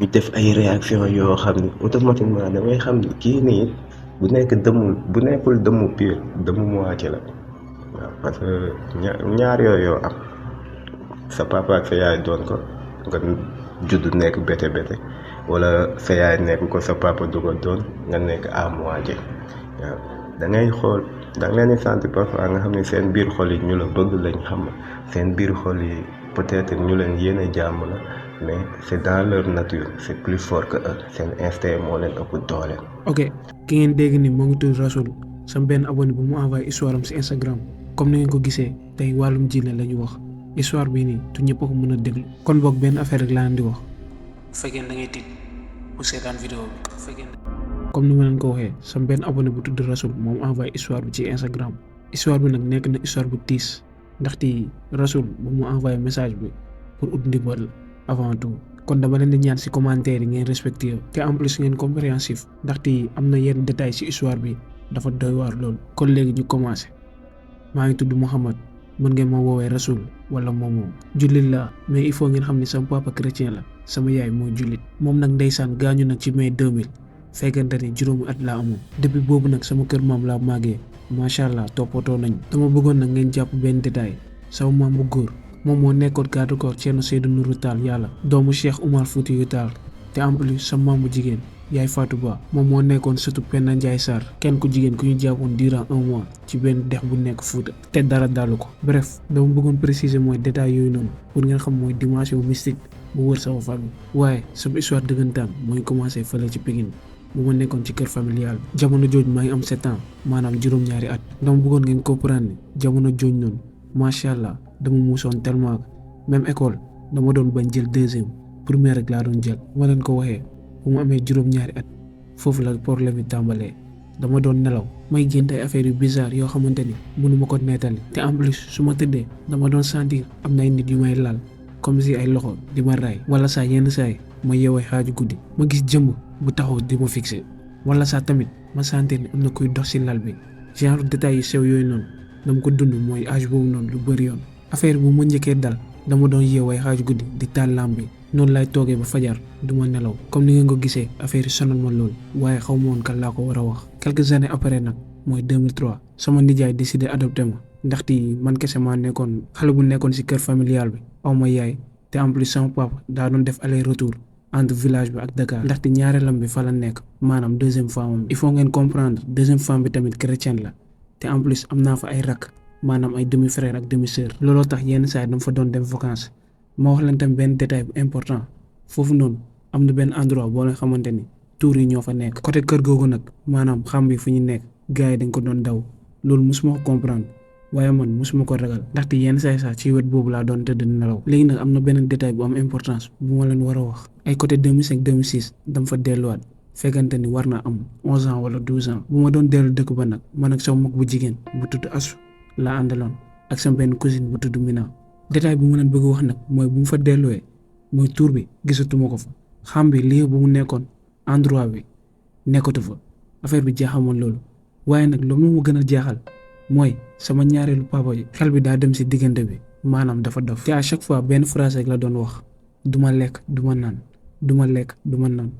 def ay réaction yoo xam ni automatiquement da ngay xam ni kii nii bu nekkul dëmmu pire dëmmu moitié la waaw parce que ñaar yooyu yoo am sa papa ak sa yaay doon ko nga judd nekk bete wala sa yaay nekk ko sa papa du ko doon nga nekk à moitié waaw da ngay xool da nga leen di sentir parfois nga xam ne seen biir xol yi ñu la bëgg lañ xam seen biir xol yi peut-être ñu leen yéene jàmm la mais c'est dans leur nature c'est plus fort que eux seen instinct moo leen ëpp doole. ok ki ngeen dégg ni moo ngi tudd Rasoul sama benn abonné bu mu envoyé histoire am si Instagram comme ni ngeen ko gisee tey wàllum jinne la ñu wax histoire bii nii tu ñëpp ko mën a déglu kon boog benn affaire rek laa leen di wax. bu fekkee da ngay tiit bu seetaan vidéo bi bu fekkee comme ni ma leen ko waxee sama benn abonné bu tudd Rasoul moom envoyé histoire bi ci Instagram histoire bi nag nekk na histoire bu tiis ndaxte Rasoul bu mu envoyé message bi pour ut ndimbal avant tout kon dama leen di ñaan ci commentaire yi ngeen respecté te en plus ngeen compréhensif ndaxte am na yenn détails ci histoire bi dafa doy waar loolu. kon léegi ñu commencé maa ngi tudd Mouhamad mën ngeen ma woowee Rasoul wala moomoo jullit la mais il faut ngeen xam ne sama papa chrétien la sama yaay mooy jullit moom nag ndeysaan gaañu nag ci mai 2000 fekkente ni juróomi at laa amoon depuis boobu nag sama kër maam laa màggee macha allah toppatoo nañ dama bëggoon nag ngeen jàpp benn détail sama maam bu góor moom moo nekkoon garde corps Thierno Seydou Nourou Tall yàlla doomu Cheikh Oumar Foutiyou Tall te en plus sama maam bu jigéen yaay Fatou Ba moom moo nekkoon surtout Penda Ndiaye Sarr kenn ku jigéen ku ñu jàppoon durant 1 mois ci benn dex bu nekk Fouta te dara dalu ko. bref dama bëggoon préciser mooy détail yooyu noonu pour ngeen xam mooy dimension mystique bu wër sama famille waaye sama histoire dëggantaan mooy commencé fële ci Pikine bu ma nekkoon ci kër familial bi jamono jooju maa ngi am 7 ans maanaam juróom-ñaari at dama bëggoon ngeen comprendre ni jamono jooju noonu macha allah dama muusoon tellement même école dama doon bañ jël deuxième première rek laa doon jël ma leen ko waxee bu mu amee juróom-ñaari at foofu la problème bi tàmbalee dama doon nelaw may gént ay affaires yu bizarre yoo xamante ni mënu ma ko nettali te en plus su ma tëddee dama doon sentir am na ay nit yu may laal comme si ay loxo di ma raay wala saa yenn saay ma yeewee xaaju guddi ma gis jëmm bu taxaw di ma fixé wala saa tamit ma sentir ni am na kuy dox ci lal bi genre détails yu sew yooyu noonu dama ko dund mooy âge boobu noonu lu bëri yoon affaire bu ma njëkkee dal dama doon yeewee xaaju guddi di taal lampe bi noonu lay toogee ba fajar du ma nelaw comme ni ngeen ko gisee affaire yi sonal ma lool waaye xaw ma woon kan laa ko war a wax quelques années après nag mooy 2003 sama nijaay décidé adopté ma ndaxte man kese maa nekkoon xale bu nekkoon ci kër familial bi aw ma yaay te en plus sama papa daa doon def aller retour entre village bi ak Dakar ndaxte ñaareelam bi fa la nekk maanaam deuxième femme il faut ngeen comprendre deuxième femme bi tamit chrétienne la te en plus am naa fa ay rakk maanaam ay demi frère ak demi sœur looloo tax yenn saa yi dama fa doon dem vacances ma wax leen tamit benn détail bu important foofu noonu am na benn endroit boo leen xamante ni tuur yi ñoo fa nekk côté kër googu nag maanaam xam bi fu ñu nekk gars yi dañ ko doon daw loolu mosuma ko comprendre waaye man mosuma ko ragal ndaxte yenn saa yi sax ci wet boobu laa doon tëdd nelaw léegi nag am na benn détail bu am importance bu ma leen war a wax ay côté 2005 2006 dama fa delluwaat fekkante ni war naa am 11 ans wala 12 ans bu ma doon dellu dëkk ba nag man ak sama mag bu jigéen bu tudd Asu laa àndaloon ak sama benn cousine bu tudd Mina détail bu ma leen bëgg wax nag mooy bu mu fa delluwee mooy tuur bi gisatuma ko fa xam bi lii bu mu nekkoon endroit bi nekkatu fa affaire bi jaaxamoon loolu waaye nag lu mu gën a jaaxal mooy sama ñaareelu papa ji xel bi daa dem ci diggante bi maanaam dafa dof te à chaque fois benn phrase rek la doon wax duma lekk duma naan duma lekk duma naan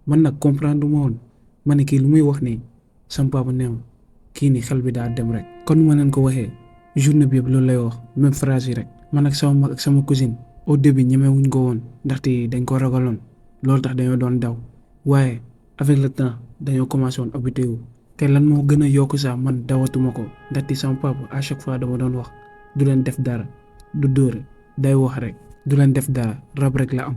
man nag comprendre ma woon ma ne kii lu muy wax nii sama papa neew kii nii xel bi daa dem rek kon ma leen ko waxee journée bi yëpp loolu lay wax même phrase yi rek man ak sama mag ak sama cousine au début ñemewuñ ko woon ndaxte dañ ko ragaloon loolu tax dañoo doon daw waaye avec le temps dañoo commencé woon habitué wu te lan moo gën a yokk sax man dawatuma ko ndaxte sama papa à chaque fois dama doon wax du leen def dara du dóore day wax rek du leen def dara rab rek la am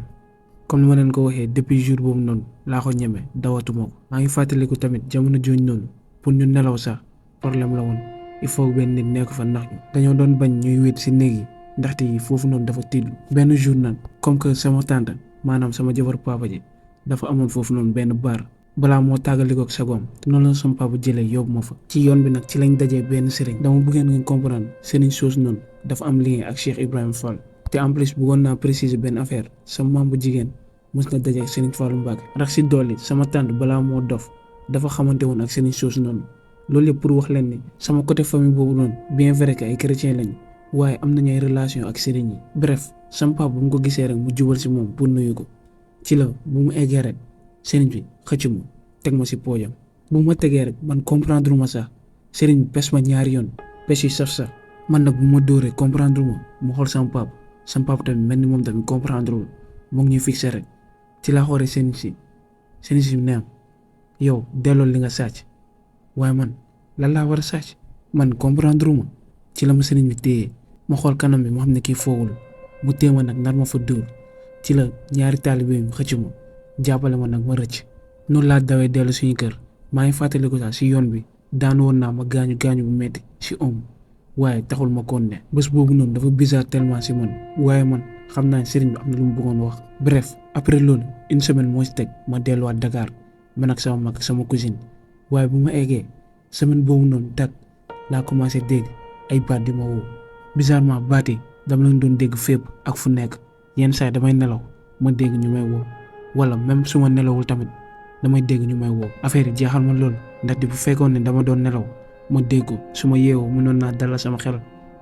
comme ni ma leen ko waxee depuis jour boobu noonu laa ko ñeme dawatuma ko maa ngi fàttaliku tamit jamono jooju noonu pour ñu nelaw sax problème la woon il faut benn nit nekk fa ndax ñu dañoo doon bañ ñuy wéet ci néeg yi ndaxte foofu noonu dafa tiitlu benn jour nag comme que sama tante maanaam sama jabar papa ji dafa amoon foofu noonu benn bar balaa moo tàggalikook sagoom noonu la sama papa jëlee yóbbu ma fa ci yoon bi nag ci lañ dajee benn sëriñ dama bëggeen ngeen comprendre sëriñ soos noonu dafa am lien ak Cheikh Ibrahima Fall te en plus bëggoon naa préciser benn affaire sama maam bu jigéen mës na dajee ak sëriñ Fallou Mbacke rax ci dolli sama tante balaa moo dof dafa xamante woon ak sëriñ soos noonu loolu yëpp pour wax leen ni sama côté famille boobu noonu bien vrai que ay chrétien lañu waaye am nañu ay relation ak sëriñ yi bref sama papa bu mu ko gisee rek mu jubal ci moom pour nuyu ko ci la bu mu eggee rek sëriñ bi xëcc ma teg ma si poojam bu ma tegee rek man comprendre ma sax sëriñ bi pes ma ñaari yoon pes yu saf sax man nag bu ma dóoree comprendre ma xool sama papa tamit mel ni moom tamit comprendre wul mu ngi ñuy fixé rek ci laa xoolee sëriñ si neem yow delloo li nga sàcc waaye man lan laa war a sàcc man comprendre ma ci la ma sëriñ bi téye ma xool kanam bi ma xam ne kii foowul mu téye ma nag nar ma fa dóor ci la ñaari taalibe yi xëcc ma jàppale ma nag ma rëcc noonu laa dawee dellu suñu kër maa ngi fàttaliku sax si yoon bi daan woon naa ma gaañu bu metti si waaye taxul ma koon ne bés boobu noonu dafa bizarre tellement si man waaye man xam naa ne sëriñ bi am na lu mu bëggoon wax. Bref après loolu une semaine moo si teg ma delluwaat Dakar man ak sama mag sama cousine waaye bu ma eggee semaine boobu noonu dak laa commencé dégg ay baat di ma woo bizarrement baat yi dama leen doon dégg fépp ak fu nekk yenn saa yi damay nelaw ma dégg ñu may woo wala même su ma nelawul tamit damay dégg ñu may woo affaire yi jeexal ma loolu ndaxte bu fekkoon ne dama doon nelaw ma dégg ko su ma yeewoo mënoon naa dalal sama xel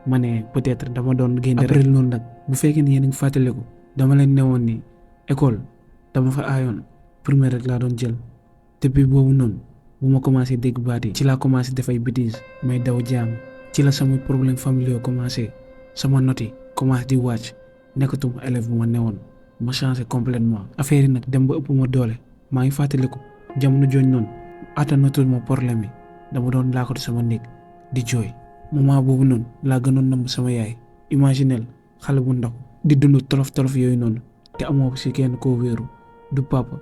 ma ne peut-être dama doon génn après noonu nag bu fekkee ne yéen a ngi fàttaliku dama leen newoon ni école dama fa aayoon première rek laa doon jël depuis boobu noonu bu ma commencé dégg baat yi ci laa commencé def ay bêtises may daw jàng ci la samay problème familiaux commencé sama notes yi commencé di wàcc nekkatuma élève bu ma newoon ma changé complètement affaire yi nag dem ba ëpp ma doole maa ngi fàttaliku jamono jooju noonu attanatul ma problème yi dama doon laakatu sama néeg di jooy moment boobu noonu laa gënoon namb sama yaay imaginel xale bu ndaw di dund tolof yooyu noonu te amoo si kenn koo wéeru du papa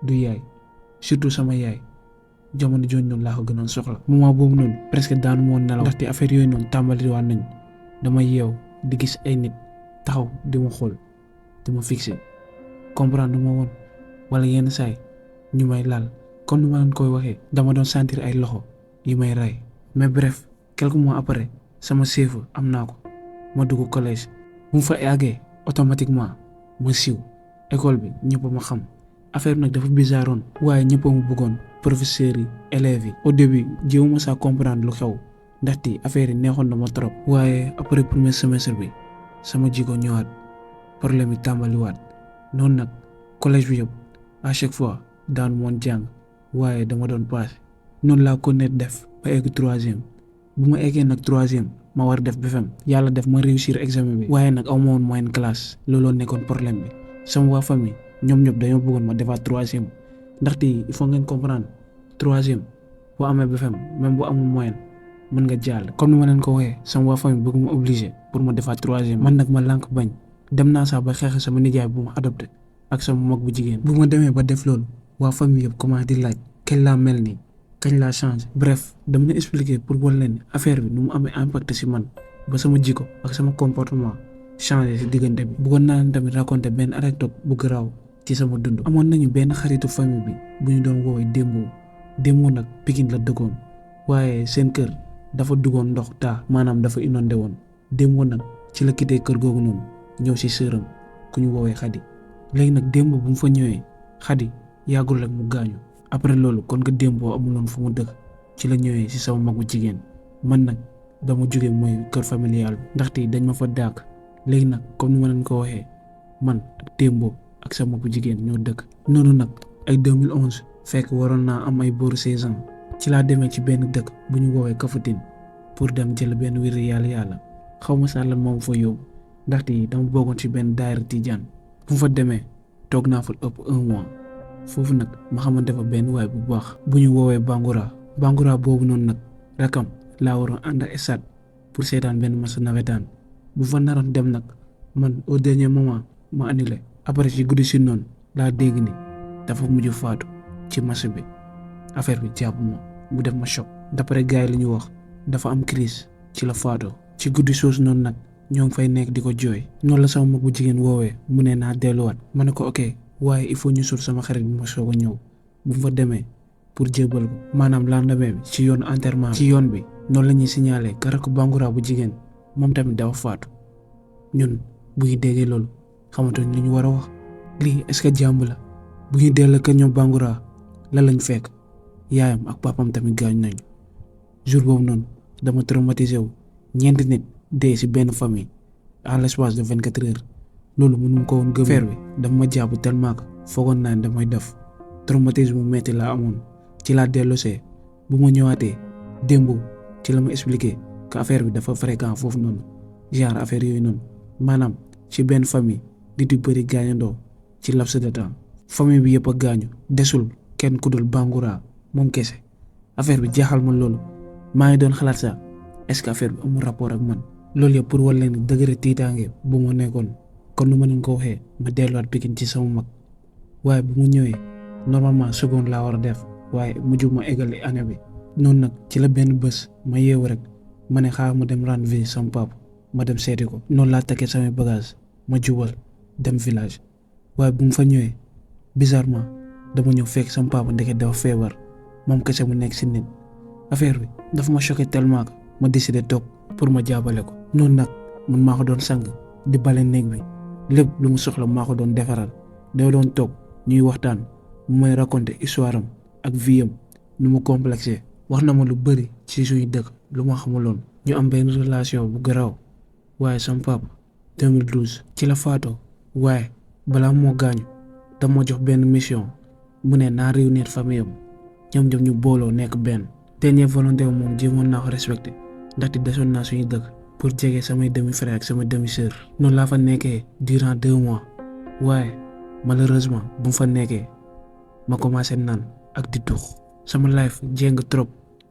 du yaay surtout sama yaay jamono jooju noonu laa ko gënoon soxla moment boobu noonu presque daanu moo nelaw ndaxte affaire yooyu noonu tàmbaliwaat nañ dama yeew di gis ay nit taxaw di ma xool di ma fixé comprendre ma woon wala yenn saay ñu may laal comme ni ma leen koy waxee dama doon sentir ay loxo yi may rey mais bref quelques mois après sama CFEE am naa ko ma dugg collège bu mu fa àggee automatiquement ma siiw école bi ñëpp ma xam affaire bi nag dafa bizarroon waaye ñëpp ma bëggoon professeurs yi élèves yi au début jéewuma saa comprendre lu xew ndaxte affaire yi neexoon na ma trop waaye après premier semestre bi sama jikko ñëwaat problème yi tàmbaliwaat noonu nag collège bi yëpp à chaque fois daan moon jàng waaye dama doon passé noonu laa ko net def ba egg troisième bu ma eggee nag troisième ma war def BFEM yàlla def ma réussir examen bi waaye nag aw ma woon moyenne classe looloo nekkoon problème bi sama waa famille ñoom ñëpp dañoo bëggoon ma defaat troisième ndaxte il faut ngeen comprendre troisième boo amee BFEM même bu amul moyenne mën nga jàll comme ni ma leen ko waxee sama waa famille bëgg ma obligé pour ma defaat troisième man nag ma lànk bañ dem naa sax ba xeex sama nijaay bu ma adopté ak sama mag bu jigéen bu ma demee ba def loolu waa famille yëpp commencé di laaj kañ laa mel nii kañ laa changé bref dama leen expliquer pour wan leen affaire bi nu mu amee impact si man ba sama jikko ak sama comportement changé si diggante bi bëggoon naa leen tamit raconter benn anecdote bu garaaw ci sama dund amoon nañu benn xaritu famille bi bu ñu doon woowee Dembo nag Pikine la dëkkoon waaye seen kër dafa duggoon ndox taa maanaam dafa inondé woon Dembo nag ci la quitté kër googu noonu ñëw si sëram ku ñu woowee Xadi léegi nag Dembo bu mu fa ñëwee Xadi yàggul rek mu gaañu après loolu kon nga Dembo amuloon fu mu dëkk ci la ñëwee si sama magu jigéen man nag dama jóge mooy kër familial bi ndaxte dañ ma fa dàq léegi nag comme ni ma leen ko waxee man ak Dembo ak sama magu jigéen ñoo dëkk noonu nag ay 2011 fekk waroon naa am ay booru 16 ans ci laa demee ci benn dëkk bu ñu woowee Kafountine pour dem jël benn wir yàlla xaw ma sax lan moom fa yóbbu ndaxte dama bokkoon ci benn daayira Tijaan bu fa demee toog naa fa ëpp 1 mois foofu nag ma xamante fa benn waay bu baax bu ñu woowee Bangoura boobu noonu nag rakam laa waroon ànd ak stade pour seetaan benn match nawetaan bu fa naroon dem nag man au dernier moment ma annulé après ci guddi si noonu laa dégg ni dafa mujj faatu ci match bi affaire bi jàpp ma mu def ma choc d'après gars yi li ñu wax dafa am crise ci la faatoo ci guddi soosu noonu nag ñoo ngi fay nekk di ko jooy noonu la sama mag bu jigéen woowee mu ne naa delluwaat ma ne ko ok waaye il faut ñu suul sama xarit bi ma soog a ñëw bu mu fa demee pour jébal ko maanaam lendemain bi ci yoonu enterrement ci yoon bi noonu la ñuy signalé que rakk Bangoura bu jigéen moom tamit dafa faatu ñun bu ñu déggee loolu xamatuñ li ñu war a wax lii est-ce que jàmb la bu ñu delloo kër ñoom Bangoura la lañ fekk yaayam ak papam tamit gaañ nañu jour boobu noonu dama traumatisé wu 4 nit dee ci benn famille à l'espace de 24 heures loolu mënu ko woon gëm. Affaire bi dama ma jàpp tellement que foogoon naa ne damay def traumatisme bu metti laa amoon ci laa dellusee bu ma ñëwaatee démb ci la ma expliqué que affaire bi dafa fréquent foofu noonu genre affaire yooyu noonu maanaam ci benn famille nit yu bëri gaañandoo ci laps de temps famille bi yëpp a gaañu desul kenn ku dul Bangoura moom kese affaire bi jaaxal ma loolu maa ngi doon xalaat sax est-ce que affaire bi amul rapport ak man loolu yëpp pour wal leen ni degré tiitaange bu ma nekkoon kon nu ma leen ko waxee ma delluwaat Pikine ci sama mag waaye bu mu ñëwee normalement seconde laa war a def waaye mujj ma eggali année bi noonu nag ci la benn bés ma yeewu rek ma ne xaaral ma dem rendre visite sama papa ma dem seeti ko noonu laa takkee samay bagage ma jubal dem village waaye bu mu fa ñëwee bizarrement dama ñëw fekk sama papa ndeke dafa feebar moom kese mu nekk si nit affaire bi dafa ma choqué tellement que ma décidé toog pour ma jaabale ko noonu nag man maa ko doon sang di bale néeg bi lépp lu mu soxla maa ko doon defaral day doon toog ñuy waxtaan mu may raconter histoire am ak vie am nu mu complexé wax na ma lu bëri ci suñu dëkk lu ma xamuloon ñu am benn relation bu garaaw waaye sama papa 2012 ci la faatoo waaye balaa moo gaañu dama ma jox benn mission mu ne naa réunir famille am ñoom ñoom ñu booloo nekk benn dernière volonté moom jéemoon naa ko respecté ndaxte desoon naa suñu dëkk pour jege samay demi frère ak samay demi sœur noonu laa fa nekkee durant 2 mois waaye malheureusement bu mu fa nekkee ma commencé naan ak di tux sama life jéng trop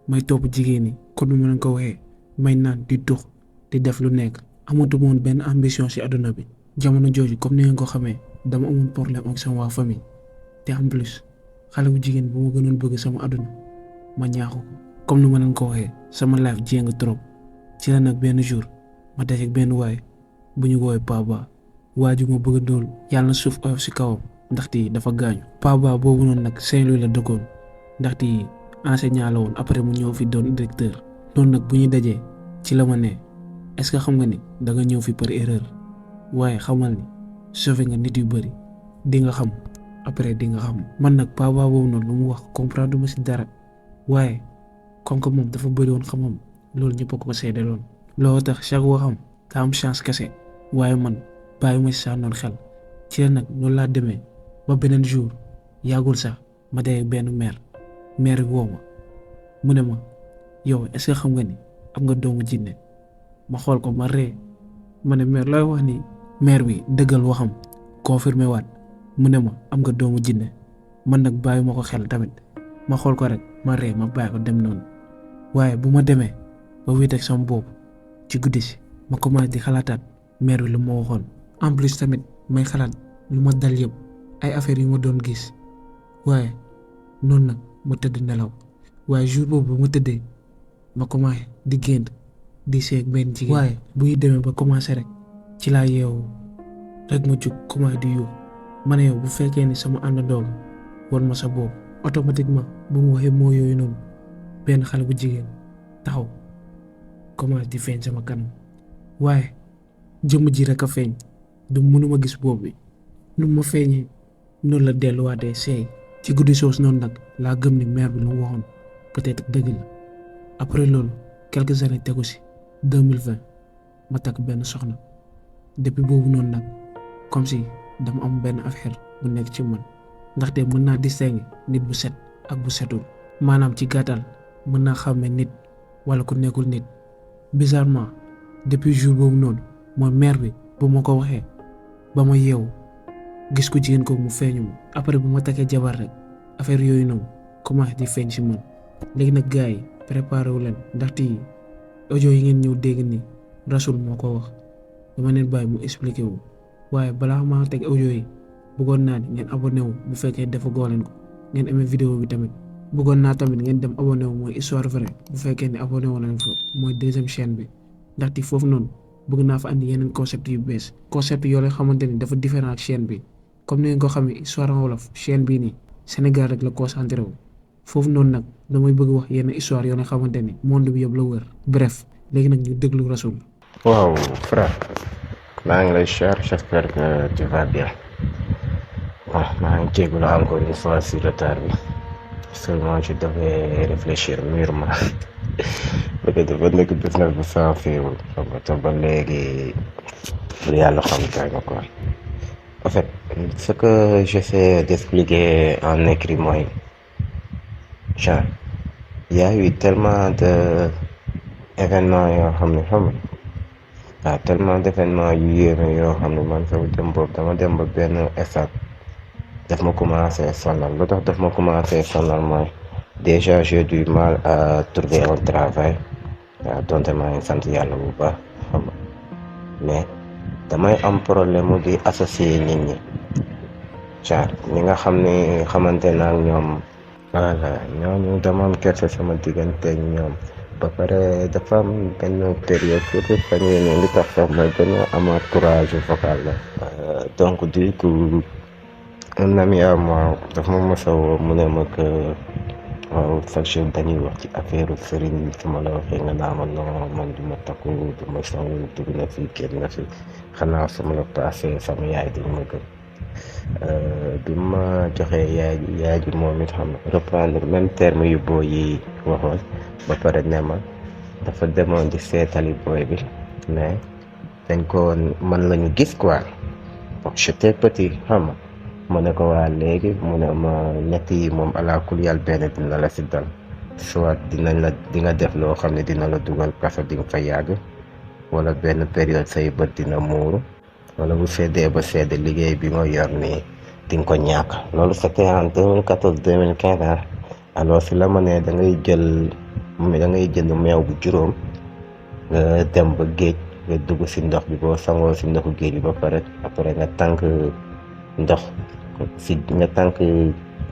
may topp jigéen ñi kon nu ma leen ko waxee may naan di tux di def lu nekk amatu woon benn ambition ci àdduna bi jamono jooju comme ni ngeen ko xamee dama amoon problème ak sama waa famille te en plus xale bu jigéen bu ma gënoon bëgg sama àdduna ma ñaaxu ko comme ni ma leen ko waxee sama life jéng trop ci la nag benn jour ma dajeek benn waay bu ñu woowee Paba waa ju ma bëgg a dool yàlla na suuf oyof ci kawam ndaxte dafa gaañu Paba boobu noonu nag Saint-Louis la dëkkoon ndaxte enseignant la woon après mu ñëw fi doon directeur noonu nag bu ñu dajee ci la ma ne est-ce que xam nga ni da nga ñëw fi par erreur waaye xamal ni sauvé nga nit yu bëri di nga xam après di nga xam man nag Paba boobu noonu lu mu wax comprendre ma ci dara waaye comme que moom dafa bëri woon xamam loolu ñëpp a ko seedeloon loolu tax chaque waxam daa am chance kese waaye man bàyyi ma ci saa noonu xel ci la nag noonu laa demee ba beneen jour yàggul sax ma dee benn maire bi woo ma mu ne ma yow est-ce que xam nga ni am nga doomu jinne ma xool ko ma ree ma ne maire looy wax ni maire bi dëggal waxam confirmé waat mu ne ma am nga doomu jinne man nag bàyyi ma ko xel tamit ma xool ko rek ma ree ma bàyyi ko dem noonu waaye bu ma demee ba wéet ak sama bopp ci guddi si ma commencé di xalaataat maire bi lu ma waxoon en plus tamit may xalaat lu ma dal yëpp ay affaires yu ma doon gis waaye noonu nag ma tëdd nelaw waaye jour boobu ba ma tëddee ma commencé di gént di seeg benn jigéen waaye buy demee ba commencé rek ci laa yeewu rek ma jug commencé di yuux ma ne yow bu fekkee ni sama àndandoo nga won ma sa bopp automatiquement bu mu waxee moo yooyu noonu benn xale bu jigéen taxaw commencé di feeñ sama kanam waaye jëmm ji rek a feeñ du mënuma gis bopp bi nu ma feeñee noonu la delluwaatee seey ci guddi soos noonu nag laa gëm ni maire bi lu mu waxoon peut-être dëgg la après loolu quelques années tegu si 2020 ma takk benn soxna depuis boobu noonu nag comme si dama am benn affaire bu nekk ci man ndaxte mën naa distinguer nit bu set ak bu setul maanaam ci gàttal mën naa xàmmee nit wala ku nekkul nit bizarrement depuis jour boobu noonu mooy maire bi bu ma ko waxee ba ma yeewu gis ko jigéen ko mu feeñu ma après bu ma takkee jabar rek affaire yooyu noonu commencé di feeñ si man léegi nag gars yi préparé wu leen ndaxte audio yi ngeen ñëw dégg ni Rasoul moo ko wax dama leen bàyyi mu expliqué wu waaye balaa maa teg audio yi bëggoon naa ni ngeen abonné wu bu fekkee defagoo leen ko ngeen aimé vidéo bi tamit bëggoon naa tamit ngeen dem abonné wu mooy histoire vraie bu fekkee ne abonné wu leen fa mooy deuxième chaîne bi ndaxte foofu noonu bëgg naa fa andi yeneen concept yu bees concept yoo leen xamante ni dafa différent ak chaîne bi comme ni ngeen ko xamee histoire en wolof chaîne bii nii Sénégal rek la concentré wu foofu noonu nag damay bëgg wax yenn histoire yoo leen xamante ni monde bi yëpp la wër bref léegi nag ñu déglu Rasoul. waaw frère maa ngi lay cher j'espère que tu vas bien bon maa ngi jégalu encore une fois sur retard bi seulement je devais réfléchir mûrement parce que dafa nekk business bu sans fiiwul xam nga te ba léegi lu yàlla xam kay nga quoi en fait Ce que j'essaie d'expliquer en écrit mooy genre il y a eu tellement de événements yoo xam ne xam nga waaw tellement d'événements yu yéeme yoo xam ne man sama dem boobu dama dem ba benn instant daf ma commencé sonal lu tax daf ma commencé sonal mooy déjà j'ai du mal à trouver un travail waaw donte maa ngi sant yàlla bu baax xam nga mais damay am problème mu di associer nit ñi genre ñi nga xam ne xamante naa ak ñoom voilà ñooñu dama am kersa sama diggante ak ñoom ba pare dafa am benn période surtout fan yii nii li tax sax mooy gën a amaat courage vocal la donc du coup un ami à moi daf ma mos a woo mu ne ma que waaw chaque jour dañuy wax ci affaire sëriñ su ma la waxee nga naa ma non man du ma takku du ma sangu dugg na fi génn na fi xanaa su ma la passé sama yaay dañ ma gën bi ma joxee yaay ji moom it xam na reprendre même terme yu booy yi waxoon ba pare ne ma dafa demoon di seetali booy bi mais dañ ko man la ñu gis quoi bon j'étais petit xam nga mu ne ko waa léegi mu ne ma ñett yi moom ala kul yàlla benn dina la si dal soit dinañ la di nga def loo xam ne dina la dugal kaso di nga fa yàgg wala benn période say bët dina muuru wala bu seddee ba sedd liggéey bi nga yor nii di nga ko ñàkk loolu c'était en 2014 2015 alors si la ma ne da ngay jënd meew bu juróom nga dem ba géej nga dugg si ndox bi boo sangoo si ndoxu géej bi ba pare après nga tànk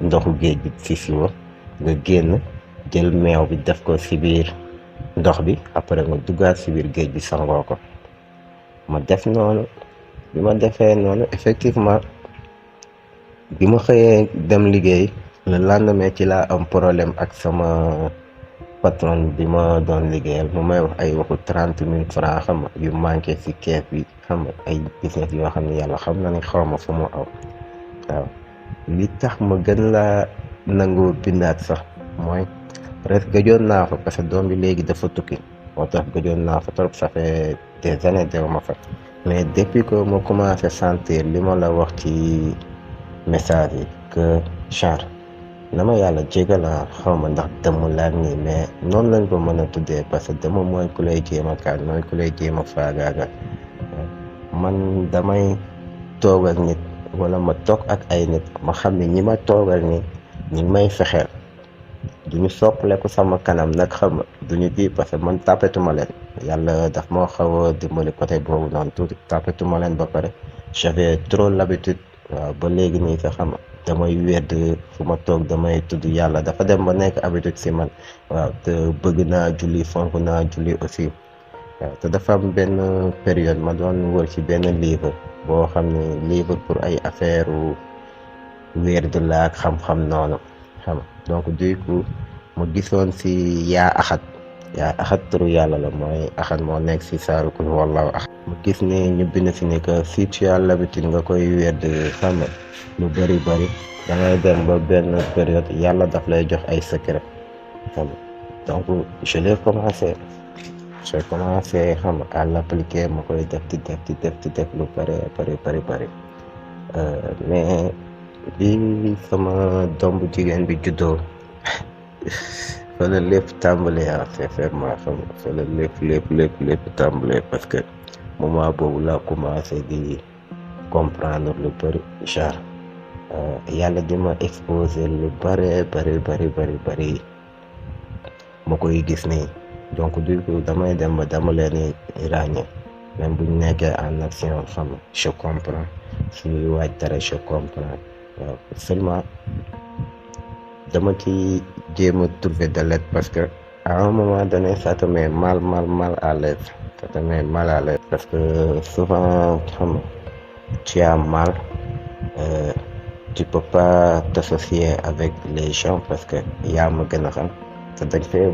ndoxu géej bi si siwa nga génn jël meew bi def ko si biir ndox bi après nga duggaat si biir géej bi sangoo ko ma def noonu bi ma defee noonu effectivement bi ma xëyee dem liggéey le lendemain ci laa am problème ak sama patron bi ma doon liggéeyal mu may wax ay waxu 30 000 francs xam nga yu manqué si kees bi xam nga ay business yoo xam ne yàlla xam na ni xaw ma fu mu aw waaw li tax ma gën laa nangoo bindaat sax mooy presque gëjoon naa fa parce que doom bi léegi dafa tukki moo tax gëjoon naa fa trop ça fait des années dew ma fa mais depuis que ma commencé sentir li ma la wax ci message yi que genre na ma yàlla jégala xaw ma ndax dëmm laak nii mais noonu lañ ko mën a tuddee parce que dëmm mooy ku lay jéem a kaat mooy ku lay jéem a faagaagal man damay toog ak nit wala ma toog ak ay nit ma xam ne ñi ma toogal ni ñi ngi may fexeel duñu soppaleku sama kanam nag xam nga duñu kii parce que man tàppetuma leen yàlla daf moo xaw a dimbali côté boobu noonu tuuti tàppetuma leen ba pare j'avais trop l'habitude waaw ba léegi nii sax xam nga damay wedd fu ma toog damay tudd yàlla dafa dem ba nekk habitude si man waaw te bëgg naa julli fonk naa julli aussi waaw te dafa am benn période ma doon wër ci benn livre boo xam ne livre pour ay affaire wér de la ak xam-xam noonu xam donc du coup ma gisoon si yaa axat turu yàlla la mooy axat moo nekk si saaru kul wallahu axat ma gis ne ñu bind si ni que si tu as l'habitude nga koy wedd xam nga lu bëri da ngay dem ba benn période yàlla daf lay jox ay secret xam nga donc j'ai commencé xam nga à l'appliquer ma koy def di def lu bëri mais bi sama doom bu jigéen bi juddoo fa la lépp tàmbalee sincèrement xam nga fa la lépp tàmbalee parce que moment boobu laa commencé di comprendre lu bëri genre yàlla di ma exposer lu bëri ma koy gis nii donc du coup damay dem ba dama leen ràññee même bu ñu nekkee en action xam nga je comprends suñuy waaj dara je comprends waaw seulement dama ci jéem a trouver de l'aide parce que à un moment donné ça te met mal à l'aise parce que souvent xam nga tu as mal tu peux pas t'associer avec les gens parce que yaa ma gën a xam te dañ fee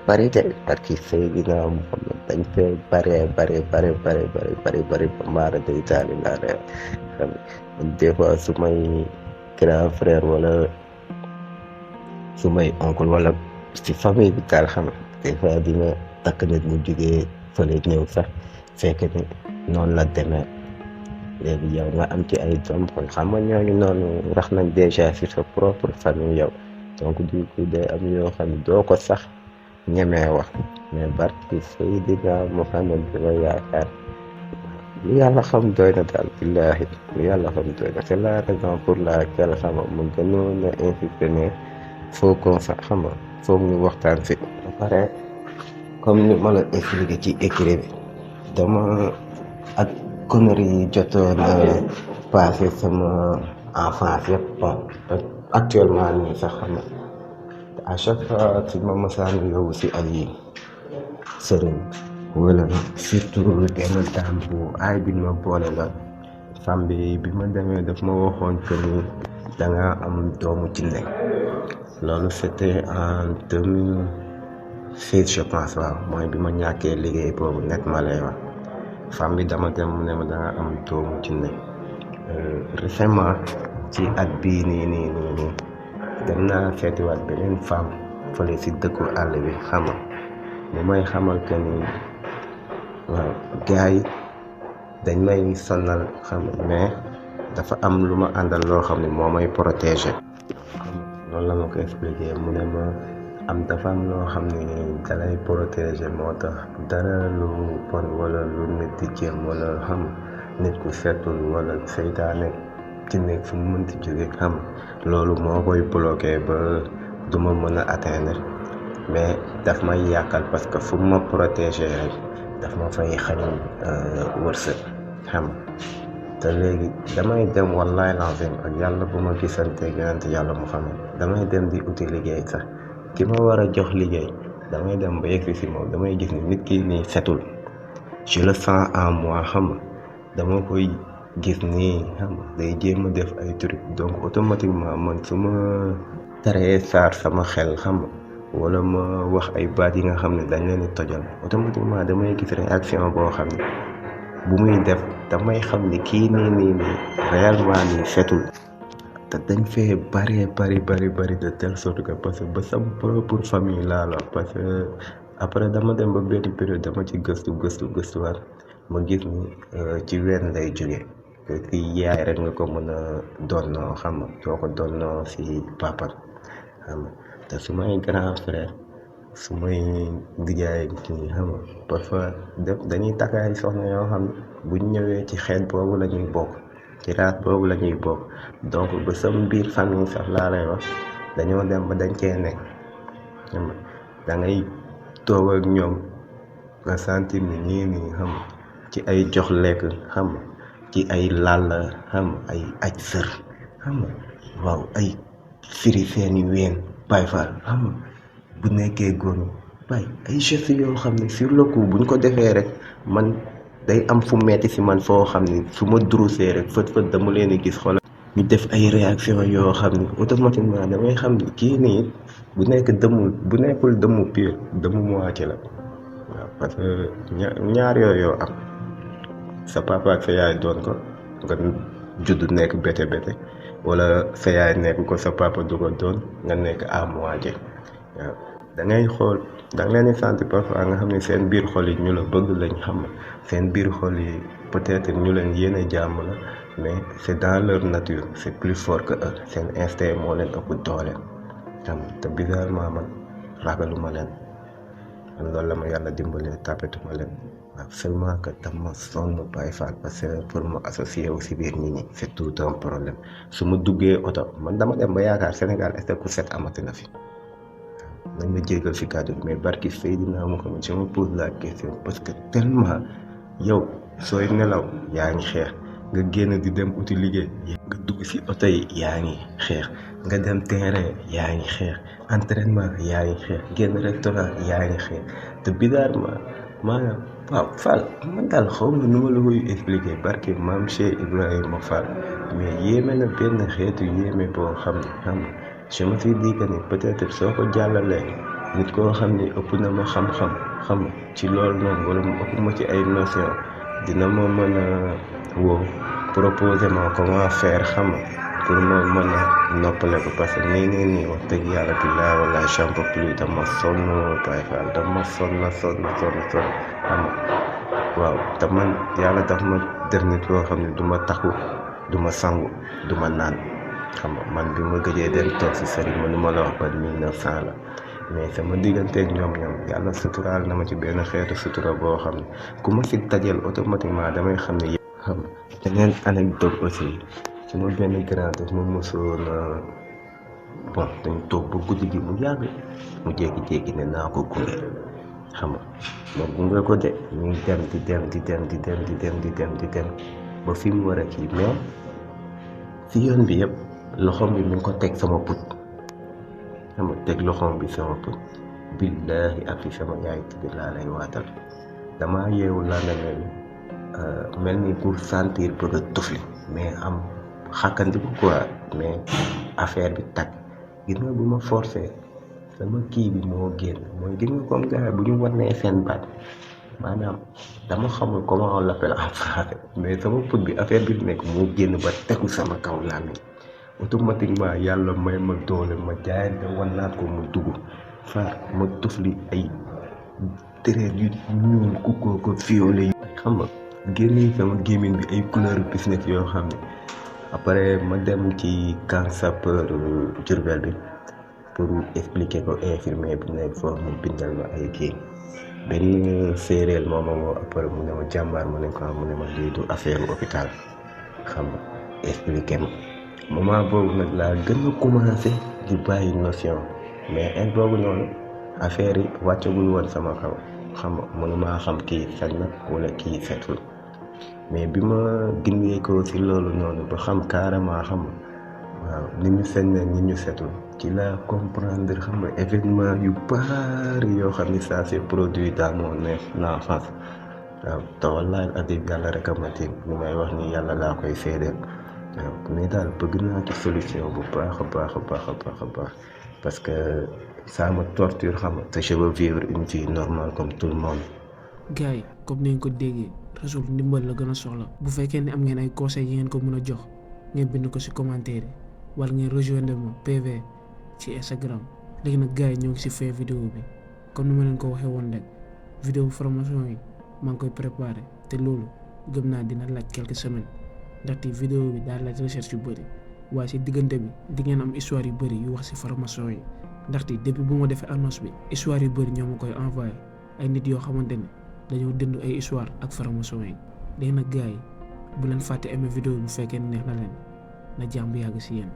bari de parce que Seydina Muhammad dañ fee bari ba maara day taali laa reer xam des fois su may grand frère wala su may oncle wala ci famille bi daal xam des fois dina takk nit mu jógee fële ñëw sax fekk ni noonu la demee léegi yow nga am ci ay doom kon xam nga ñooñu noonu rax nañ déjà sur sa propre famille yow donc du coup day am yoo xam ne doo ko sax ñemee wax mais barki Seydina Muhammad bi ma yaakaar lu yàlla xam doy na daal billaahi lu yàlla xam doy na c'est la raison pour laquelle xam nga mu gënoon a insisté ne faut qu'on sax xam nga foog ñu waxtaan si ba pare comme ni ma la expliqué ci écrit bi dama ak conneries yi jotoon passé sama enfance yëpp bon actuellement nii sax xam nga à chaque fois su ma mësaan yow si ay sëriñ wala surtout benn dame bu aay bi ma boole la femme bi ma demee daf ma waxoon que ni da nga am doomu jinne loolu c'était en 2016 je pense waaw mooy bi ma ñàkkee liggéey boobu net ma lay wax femme bi dama dem mu ne ma da nga am doomu jinne récemment ci at bii nii dem naa seetiwaat beneen femme fële si dëkku àll bi xam nga mu may xamal que ni waaw gars yi dañ may sonal xam nga mais dafa am lu ma àndal loo xam ne moo may protéger loolu la ma ko expliqué mu ne ma am dafa am loo xam ne dalay protéger moo tax dara lu bon wala lu nit di jéem wala xam nit ku setul wala seytaane ci nekk fu mu mënti jóge xam loolu moo koy bloqué ba du ma mën a atteindre mais daf may yàqal parce que fu ma protéger rek daf ma fay xañ wërsëg xam te léegi damay dem wallaay lazim ak yàlla bu ma gisante yonent yàlla Muhammad damay dem di uti liggéey sax ki ma war a jox liggéey damay dem ba yegsi si moom damay gis ni nit ki nii setul je le sens en moi xam nga dama koy gis nii xam nga day jéem a def ay truc donc automatiquement man su ma taree saar sama xel xam nga wala ma wax ay baat yi nga xam ne dañ leen di tojal automatiquement damay gis réaction boo xam ne bu muy def damay xam ni kii nii réellement nii setul te dañ fee bari de telle sorte que parce que ba sama propre famille laa la parce que après dama dem ba benn période dama ci gëstuwaat ma gis ni ci wenn lay jóge que ci yaay rek nga ko mën a donnoo xam nga doo ko donnoo si papa xam nga te su may grand frère su may ndijaay kii xam nga parfois dañuy takk ay soxna yoo xam ne buñ ñëwee ci xeet boobu la ñuy bokk ci raat boobu la ñuy bokk donc ba sam biir famille sax laa lay wax dañoo dem ba dañ cee nekk xam nga da ngay toog ak ñoom nga sentir ni ñii nii xam nga ci ay jox lekk xam nga ci ay lal xam nga ay aj sër xam nga waaw ay firi seeni ween bay faal xam nga bu nekkee góor ñi bay ay gestes yoo xam ne sur le coup buñ ko defee rek man day am fu metti si man foo xam ne su ma drusee rek fët dama leen di gis xoolal ñu def ay réaction yoo xam ne automatiquement damay xam ne kii nii bu nekkul dëmmu pire dëmmu moitié la waaw parce que ñaar yooyu am sa papa ak sa yaay doon ko nga judd nekk bete wala sa yaay nekk ko sa papa du ko doon nga nekk à moitié waaw da ngay xool da nga leen di sentir parfois nga xam ne seen biir xol yi ñu la bëgg lañ xam seen biir xol yi peut-être ñu leen yéene jàmm la mais c'est dans leur nature c'est plus fort que eux seen instinct moo leen ëpp doole xam te bizarrement man ragaluma leen man loolu la ma yàlla dimbalee tapetuma leen waaw seulement que dama sonn Baye Fall parce que pour ma associer wu si biir nit ñi c'est tout un problème su ma duggee oto man dama dem ba yaakaar Sénégal est-ce que ku set amati na fi nañ ma jéggal si kàddu mais barki Seydina Muhammad je me pose la question parce que tellement yow sooy nelaw yaa ngi xeex nga génn di dem uti liggéey nga dugg si oto yi yaa ngi xeex nga dem terrain yaa ngi xeex entraînement yaa ngi xeex génn restaurant yaa ngi xeex te bizarrement maanaam waaw Fall man daal xaw ma nu ma la koy expliquer barki maam Cheikh Ibrahima Fall mais yéeme na benn xeetu yéeme boo xam ne je me suis dit que ni peut-être soo ko jàllalee nit koo xam ni ëpp na ma xam-xam ci loolu noonu wala mu ëpp ma ci ay notion dina ma mën a woo proposer ma comment faire pour ma mën a noppale ko parce que nii wax dëgg yàlla billahi wala j'en peux plus dama sonn Baye Fall dama sonn xam nga waaw te man yàlla daf ma def nit loo xam ne du ma taxu du ma sangu du ma naan xam nga man bi ma gëjee dem toog si sëriñ ma nu ma la wax ba 1900 la mais sama digganteeg ñoom yàlla suturaal na ma ci benn xeetu sutura boo xam ne ku ma si dajal automatiquement damay xam ne yëpp xam nga beneen anecdote aussi suma benn grand daf ma mosoon bon dañ toog ba guddi gi mu yàgg mu jékki-jékki ne naa ko gunge xam nga ma gunge ko de ñu ngi dem ba fi mu war a kii mais si yoon bi yëpp loxoom bi mi ngi ko teg sama put xam nga teg loxoom bi sama put billaahi ak fi sama yaay bi laa lay waatal damaa yeewu lendemain bi mel ni pour sentir bëgg a tufli mais am xàkkandiku quoi mais affaire bi tag gis nga bu ma forcé sama kii bi moo génn mooy gis nga comme gars bu ñu wanee seen baat maanaam dama xamul comment on l'appelle en français mais sama put bi affaire bi nekk moo génn ba tegu sama kaw làmmiñ automatiquement yàlla may ma doole ma jaayante wannaat ko mu dugg far ma tufli ay trait yu ñuul ku ko violet yi xam nga génne sama gémmiñ bi ay couleur business yoo xam ne après ma dem ci camp sapeur Diourbel bi pour expliquer ko infirmier bi nekk foofu mu bindal ma ay kii benn séeréer moo ma woo après mu ne ma jàmbaar ma ne ko mu ne ma lii du affaire hôpital xam nga expliqué ma moment boobu nag laa gën a commencé di bàyyi notion mais in boobu noonu affaire yi wàccagul woon sama kaw xam nga mënumaa xam kii set na wala kii setul mais bi ma gindee ko si loolu noonu ba xam carrément xam nga waaw ni ñu set na ni ñu setul ci la comprendre xam nga événement yu bari yoo xam ni ça s'est produit dans mon enfance waaw te wallaahi adib yàlla rek a ma tiim li may wax ni yàlla laa koy seedeel waaw mais daal bëgg naa ci solution bu baax a baax parce que ça me torture xam nga te je veux vivre une vie normale comme tout le monde. gars yi comme ni ngeen ko déggee Rassoul ndimbal la gën a soxla bu fekkee ne am ngeen ay conseils yi ngeen ko mën a jox ngeen bind ko ci commentaire yi wala ngeen rejoindre ma PV ci Instagram. léegi nag gars yi ñoo ngi ci fin vidéo bi comme ni ma leen ko waxee woon rek vidéo formation yi maa ngi koy préparé te loolu gëm naa dina laaj quelques semaines ndaxte vidéo bi daal laaj recherche yu bëri waaye ci diggante bi di ngeen am histoire yu bëri yu wax ci formation yi ndaxte depuis bu ma defee annonce bi histoire yu bëri ñoo ma koy envoyé ay nit yoo xamante ne dañoo dund ay histoire ak formation yi. léegi nag gars yi bu leen fàtte aimer vidéo bi bu fekkee neex na leen na jàmm yàgg ci yéen.